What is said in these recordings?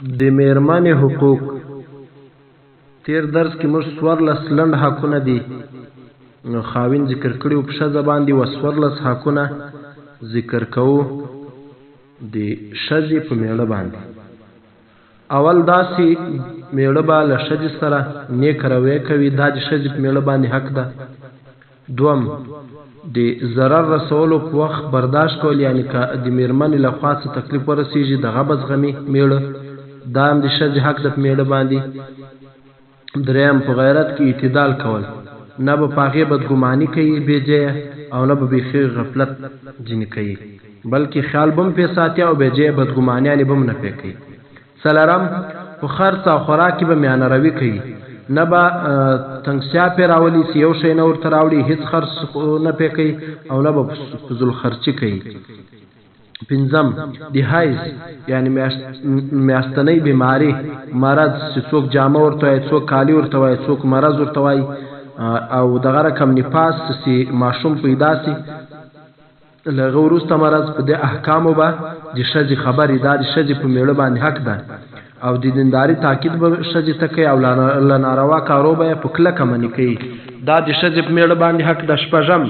د میرمنې حقوق. تیر درس کې موږ 14 لنډ حقونه دي خاوند ذکر کړي او په ښځه باندې و 14 حقونه ذکر کوو د ښځې په میړه باندې. اول داسې میړه به له ښځې سره نیکه رویه کوي، دا د ښځې په میړه باندې حق ده. دوم، د ضرر رسولو په وخت برداشت کول، یعنی که د میرمنې له خوا څه تکلیف ورسیږي دغه به زغمي میړه، دا هم د ښځې حق ده په میړه باندې. دریم، په غیرت کې اعتدال کول، نه به په هغې بدګماني کوي بې ځایه او نه به بیخي غفلت ځینې کوي، بلکې خیال به هم پرې ساتي او بې ځایه بدګمانیانې به هم نه پرې کوي. څلورم، په خرڅ او خوراک کې به میانه روي کوي، نه به تنګسیا پرې راولي چې یو شی نه ورته راوړي، هیڅ خرڅ نه پرې کوي او نه به فضول خرچي کوي. پنځم، د حیض یعنی میاشتنۍ بیماری مرض چې څوک جامه ورته وایي، څوک کالي ورته وایي، څوک مرض ورته وایي، او دغه رقم نفاس چې ماشوم پیدا سي له هغه وروسته مرض، په دې احکامو به د ښځې خبرې، دا د ښځې په میړه باندې حق ده او د دینداري تاکید به ښځې ته کوي او له ناروا کارو به یې په کلکه منې کوي، دا د ښځې په میړه باندې حق ده. شپږم،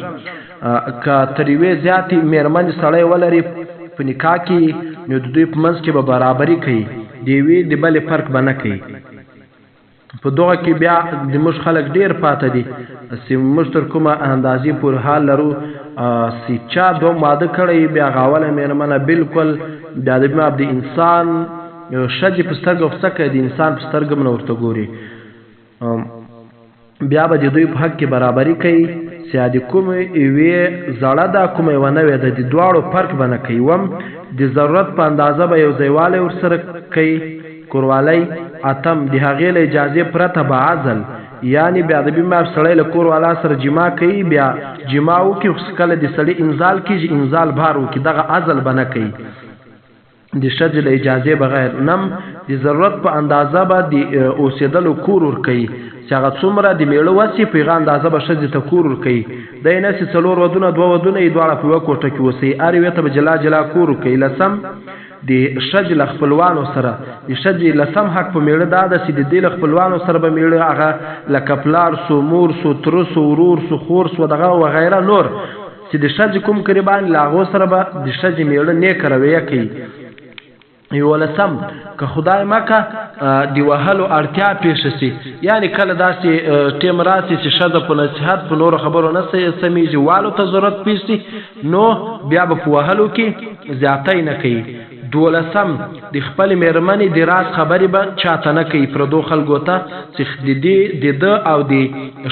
که تر یوې زیاتې میرمنې سړی ولري په نکاح کې، نو د دوی په منځ کې به برابري کوي، د یوې د بلې فرق به نه کوي. په دغه کې بیا د موږ خلک ډیر پاته دي چې موږ تر کومه اندازې پورې حال لرو چې چا دوم واده کړی بیا غاوله میرمنه بالکل بیا د د انسان ښځې په سترګه خو څه کوي، د انسان په سترګه هم نه ورته ګوري. بیا به د دوی په حق کې برابري کوي چې د کومې یوې زړه ده کومه یوه نوې ده، د دواړو فرق به نه کوي. اووم، د ضرورت په اندازه به یو ځایوالی ورسره کوي کوروالی. اتم، د هغې له اجازې پرته به عزل، یعنی بیا د بیمار سړی له کور والا سره جما کوي، بیا جما وکړي خو کله د سړي انزال کېږي انزال بار وکړي، دغه عزل به نه کوي د ښځې له اجازې بغیر. نم، د ضرورت په اندازه به د اوسېدلو کور ورکوي چې هغه څومره د میړه وسي په هغه اندازه به ښځې ته کور ورکوي. دی نه چې 4 ودونه 2 ودونه یې دواړه په یوه کوټه کې اوسوي، هر یوې ته به جلا جلا کور ورکوي. لسم، د ښځې له خپلوانو سره د ښځې لسم حق په میړه دا ده چې د دې له خپلوانو سره به میړه هغه لکه پلار سو، مور سو، تره سو، ورور سو، خور سو، دغه وغیره نور چې د ښځې کوم قریبان له هغو سره به د ښځې میړه نیکه رویه کوي. یولسم، که خدای مکه د وهلو اړتیا پېښه سي، یعنی کله داسې ټیم راسي چې ښځه په نصیحت په نورو خبرو نه سمیږي، والو ته ضرورت پېښ سي، نو بیا به په وهلو کې زیاتی نه کوي. دولسم، د خپلې میرمنې د راز خبرې به چاته نه کوي، پردو خلکو ته چې د دې د ده او د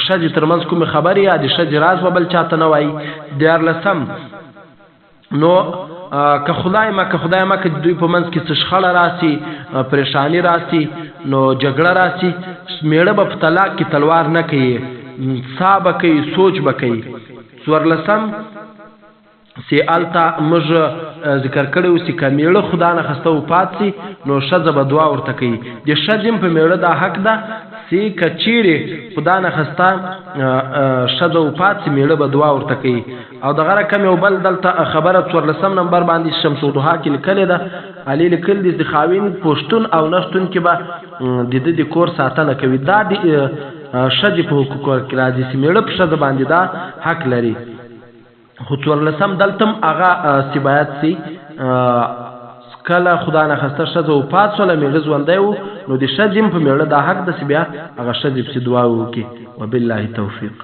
ښځې ترمنځ کومې خبرې یا د ښځې راز به بل چاته نه وایي. دیارلسم، نو که خدای مکه د دوی په منځ کې څه شخړه راسي، پریشانی راسي، نو جګړه راسي، میړه به په طلاق کې تلوار نه کوي، سا به کوي، سوچ به کوي. څوارلسم، چې هلته موږ ذکر کړی و چې که میړه خدا نه خسته وفات سي نو ښځه به دعا ورته کوي. د ښځې هم په میړه دا حق ده چې که چیرې خدا نه خسته ښځه وفات سي میړه به دعا ورته کوي. او دغه رقم یو بل دلته خبره 14 نمبر باندې شمس الضحا کې لیکلې ده، علي لیکل دي چې خاوند پښتون او نښتون کې به د ده د کور ساتنه کوي. دا د ښځې په حقوقو کې راځي چې میړه په ښځه باندې دا حق لري. خو 14 دلته هم هغه چې باید سي کله خدا نخواسته ښځه وفات سوله میړه ژوندی و، نو د ښځې هم په میړه دا حق ده چې بیا هغه ښځې پسې دعا وکړي. وبالله توفیق.